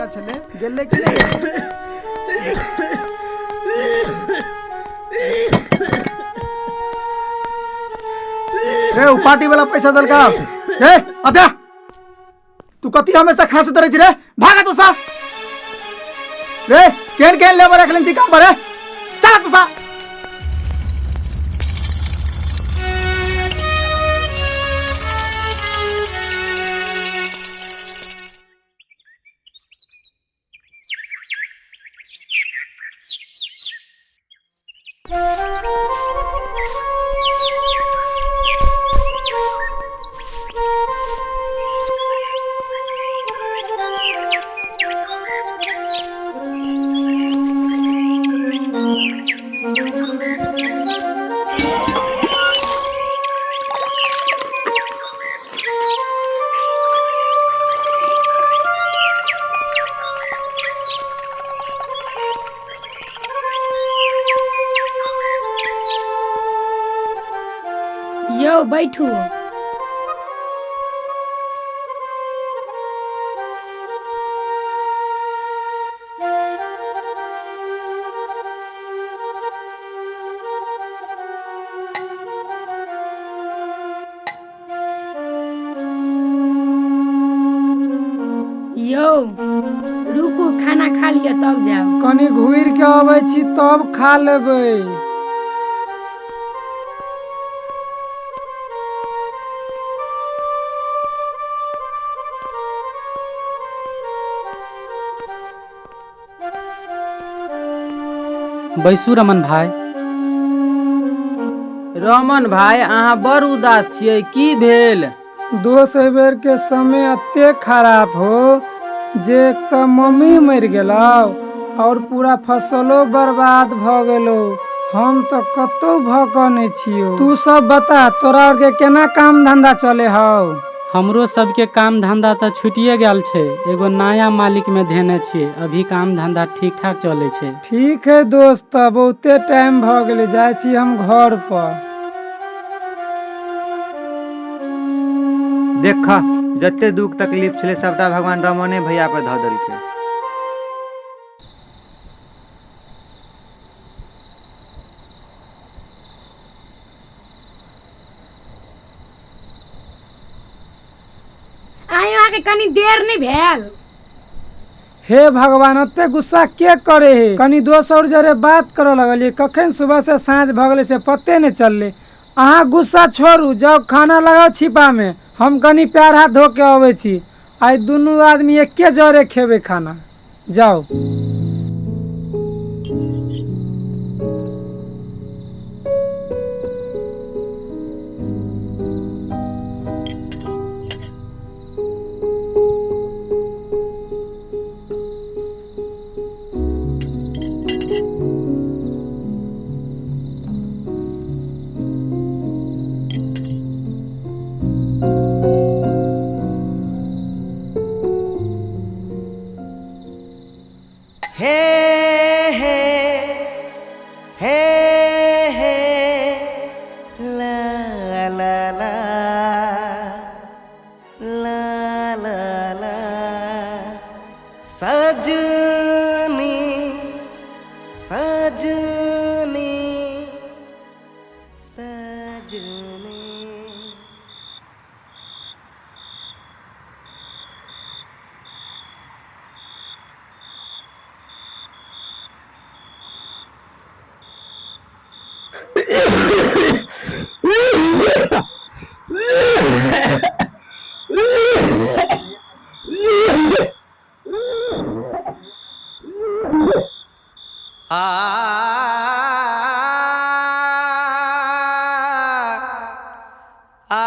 पैसा छलै गेलै कि नहि? रे उ पार्टी वाला पैसा देलका रे। अदे तू कथी हमेशा खांसैत रहै छी रे? भाग एतऽ सँ। रे केहन केहन लेबर रखले छी काम पर रे? चल एतऽ सँ। यौ बैठू। यौ रुकू, खाना खा लिअ तब जाउ। कनि घुरि के अबै छी तब खा लेबै। बैसू रमन भाई। रमन भाई, अहाँ बड़ उदास छियै, की भेल? दोस्त, एहि बेर के समय एते खराब हो जे एक तऽ मम्मी मरि गेलौ और पूरा फसलो बर्बाद भऽ गेलौ। हम तऽ कतौ भऽ कऽ नहि छियौ। तू सब बता, तोरा आर के केना काम धंधा चले हौ? हमरो सबके काम धंधा तऽ छुटिए गेल छै। एगो नया मालिक में धेने छियै, अभी काम धंधा ठीक ठाक चलै छै। ठीक है दोस्त, तऽ बहुते टाइम भऽ गेलै, जाइ छी हम घर पर। देख, जते दुख तकलीफ छलै सबटा भगवान रमने भैया पर धऽ देलकै। आइ अहाँके कनि देर नहि भेल? हे भगवान, एते गुस्सा के करे हे? कनि दोसर जरे बात करऽ लगलियै, कखन सुबह से साँझ भऽ गेलै से पते नहि चललै। अहाँ गुस्सा छोड़ू, जाउ खाना लगाउ छिपा मे, हम कनि पैर हाथ धो के अबै छी। आइ दुनू आदमी एके जरे खेबै खाना, जाउ। हे हे हे हे ला ला ला ला ला ला सजनी सजनी सजनी। आ आ आ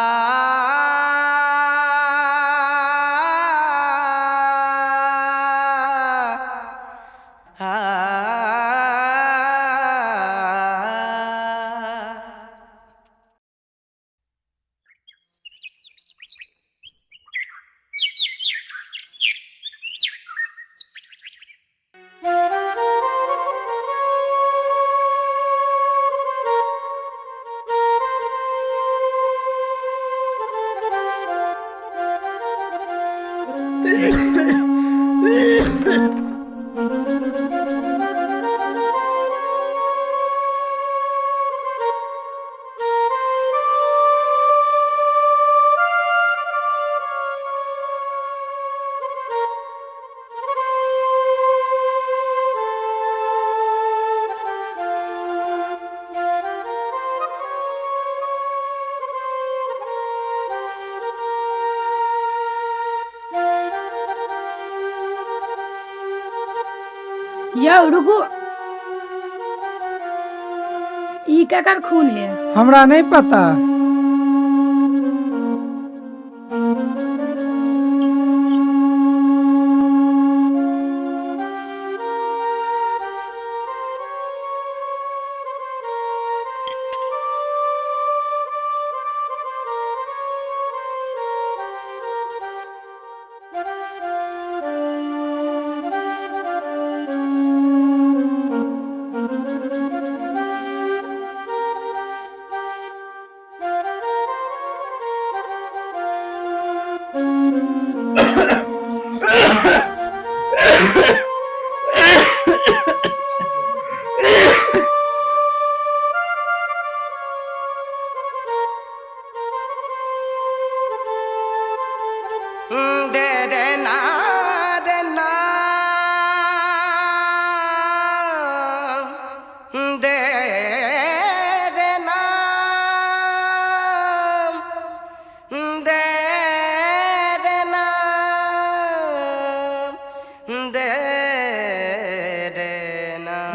यौ रुकू, ई केकर खून है? हमरा नहीं पता।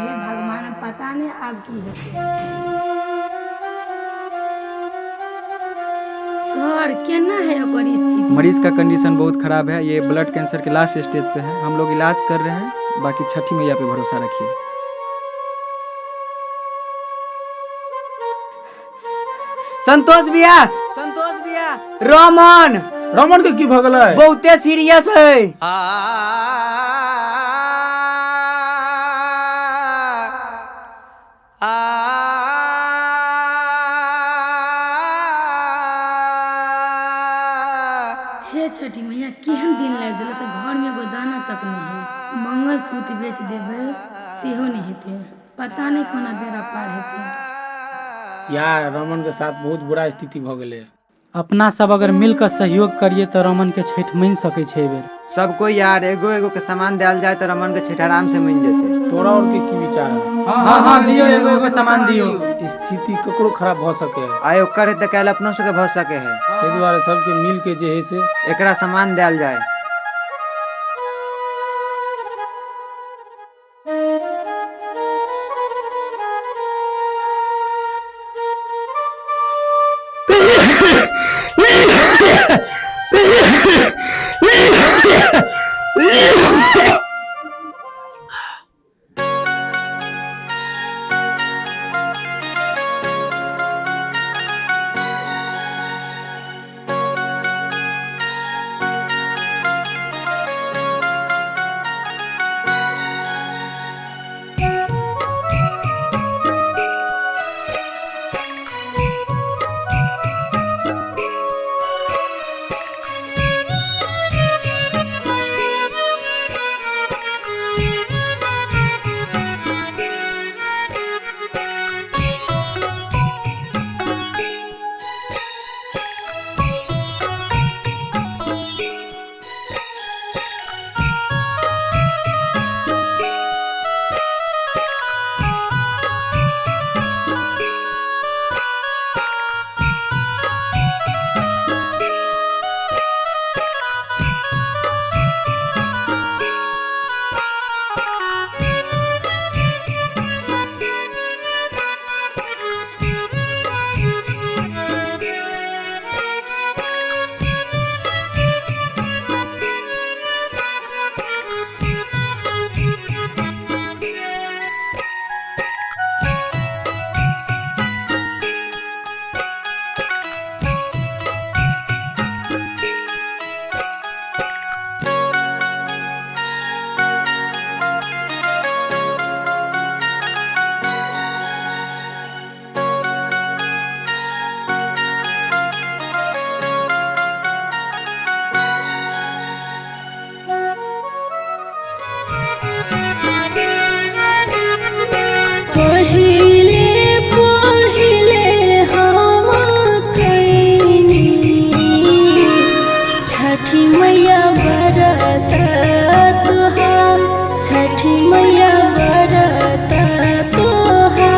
हे भगवान, पता नहीं आब की हेतै। सर केना है ओकर स्थिति? मरीज का कंडीशन बहुत खराब है, ये ब्लड कैंसर के लास्ट स्टेज पे है। हम लोग इलाज कर रहे हैं, बाकी छठी मैया पे भरोसा रखिए। संतोष भैया, संतोष भैया, रमन, रमन के की भऽ गेलै? बहुते सीरियस है। हे छठी मैया, केहन दिन लागि देले से घर में एगो दाना तक नहीं है। मंगलसूत्र बेच देबै सेहो नहीं हेतै, पता नहीं कोना बेड़ा पार हेतै। यार रमन के साथ बहुत बुरा स्थिति भऽ गेलै। अपना सब अगर मिलकर सहयोग करिए तऽ रमन के छठि मानि सकै छै एहि बेर। सब कोई यार एगो एगो के सामान देल जाए तो रमन के छठ आराम से मिल जेते। तोरा और के की विचार है? हाँ हाँ, दियो एगो एगो सामान दियो। स्थिति ककरो खराब भऽ सके है, आइ ओकर है तऽ काल्हि अपनो सबके भऽ सके है। ताहि दुआरे सबके मिल के जे है से एकरा सामान देल जाए। छठी मैया बरत तोहार, छठी मैया बरत तोहार।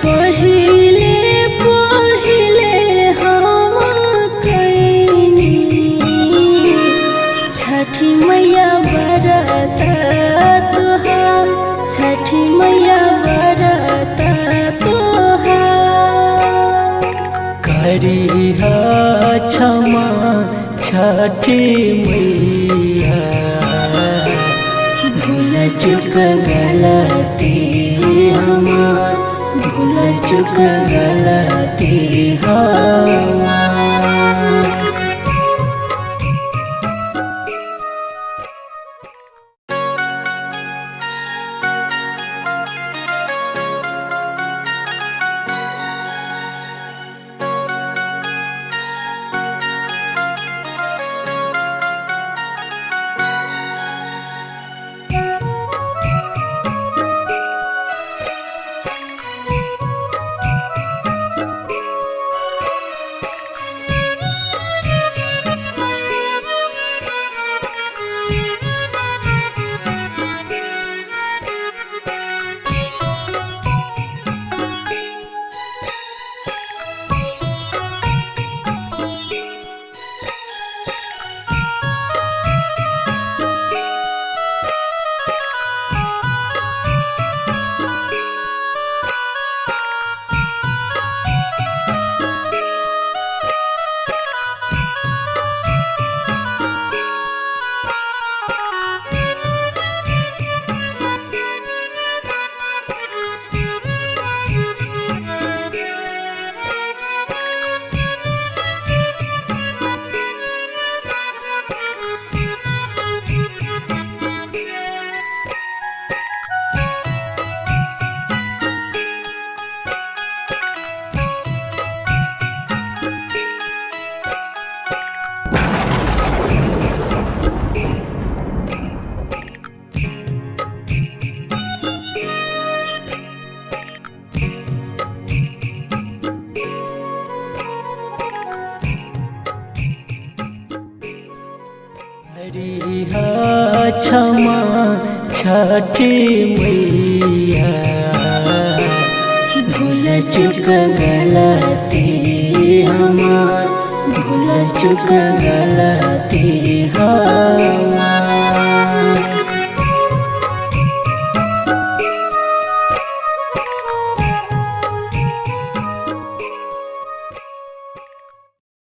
पहिले पहिले हम कैनी छठी मैया बरत तोहार, छठी मैया बरत तोहार। करिहा क्षमा छठी मैया, भूल चुक गलती हमार, भूल चुक गलती हमार। करिहा क्षमा छठी मैया, भूल चुक गलती हमार, भूल चुक गलती हमार।